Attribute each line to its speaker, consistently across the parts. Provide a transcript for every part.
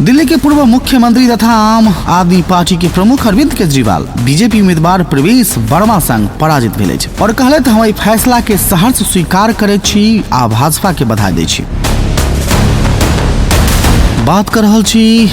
Speaker 1: दिल्ली के पूर्व मुख्यमंत्री तथा आम आदमी पार्टी के प्रमुख अरविंद केजरीवाल बीजेपी उम्मीदवार प्रवेश वर्मा संग पराजित भेल अछि और कहलथि, हम एहि फैसला के सहर्ष स्वीकार करैत छी आ भाजपा के बधाई दै छी। बात कर रहल छी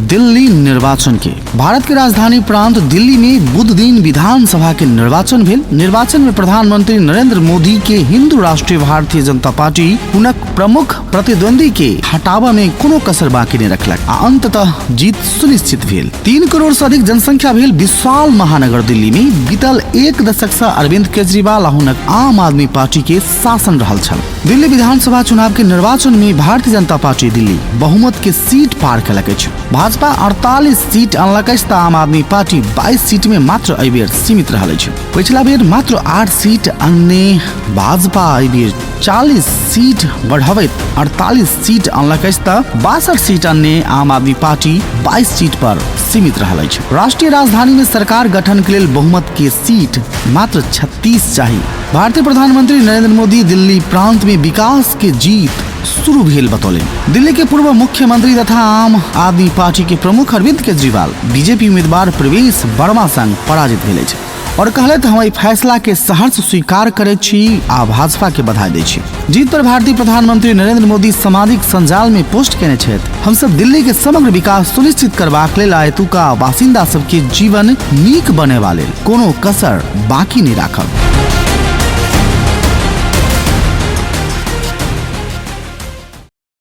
Speaker 1: दिल्ली निर्वाचन के। भारत के राजधानी प्रांत दिल्ली में बुध दिन विधानसभा के निर्वाचन भेल। निर्वाचन में प्रधानमंत्री नरेंद्र मोदी के हिंदू राष्ट्रीय भारतीय जनता पार्टी हुनक प्रमुख प्रतिद्वंदी के हटाबा में कोनो कसर बाकी नहीं रखलक आ अंततः जीत सुनिश्चित भेल। 3 करोड़ से अधिक जनसंख्या भेल विशाल महानगर दिल्ली में बीतल एक दशक से अरविंद केजरीवाल आ हुनक आम आदमी पार्टी के शासन रहल छल। दिल्ली विधानसभा चुनाव के निर्वाचन में भारतीय जनता पार्टी दिल्ली बहुमत के सीट पार केलक अछि। भाजपा 48 सीट अनलक अछि तऽ आम आदमी पार्टी 22 सीट में मात्र एहि बेर सीमित रहल अछि। पिछला बेर मात्र 8 सीट अनने भाजपा एहि बेर 40 सीट बढ़बैत 48 सीट अनलक अछि तऽ 62 सीट अनने आम आदमी पार्टी 22 सीट पर सीमित रहल अछि। राष्ट्रीय राजधानी में सरकार गठन के लेल बहुमत के सीट मात्र 36 चाही। भारतीय प्रधानमंत्री नरेंद्र मोदी दिल्ली प्रांत में विकास के जीत शुरू भेल बतौलनि। दिल्ली के पूर्व मुख्यमंत्री तथा आम आदमी पार्टी के प्रमुख अरविंद केजरीवाल बीजेपी उम्मीदवार प्रवेश वर्मा संग पराजित भेल अछि और कहलथि, हम एहि फैसला के सहर्ष स्वीकार करैत छी आ भाजपा के बधाई दै छी। जीत पर भारतीय प्रधानमंत्री नरेंद्र मोदी सामाजिक संजाल में पोस्ट केने छथि, हमसब दिल्ली के समग्र विकास सुनिश्चित करबाक लेल आ एतुका बासिन्दा सबके जीवन नीक बनेबा लेल कोनो कसर बाकी नहि राखब।